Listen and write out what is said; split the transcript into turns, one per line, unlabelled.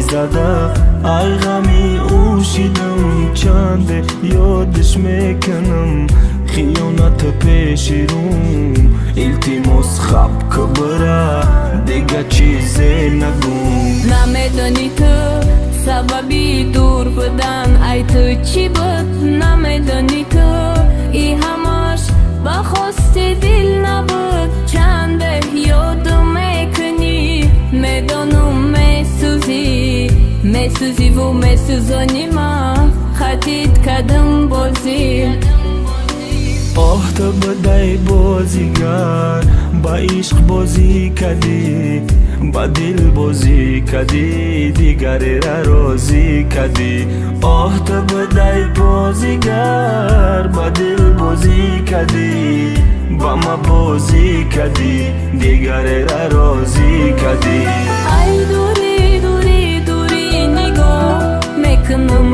Зада ай ғами ӯ шидам, чанде ёдаш мекунам. Хиёнат пеши рум, илтимос, хап кубра, дига чизе нагум.
Намедонӣ ту, сабаби дур будан ай ту чӣ буд. Намедонӣ ту, и ҳамаш ба хости дил набуд. Чанде ёдум мекунӣ, медонум, месӯзӣ, месӯзиву месӯзонӣ. Ма хатит кадам бозӣ.
Оҳ, ту будай бозигар, ба ишқ бозӣ кадӣ, ба дил бозӣ кадӣ, дигарера розӣ кадӣ. Оҳ, ту будай бозигар, ба дил бозӣ кадӣ, ба ма бозӣ кадӣ, дигарера розӣ кадӣ.
Ай, дури, дури, дури нигоҳ мекунам.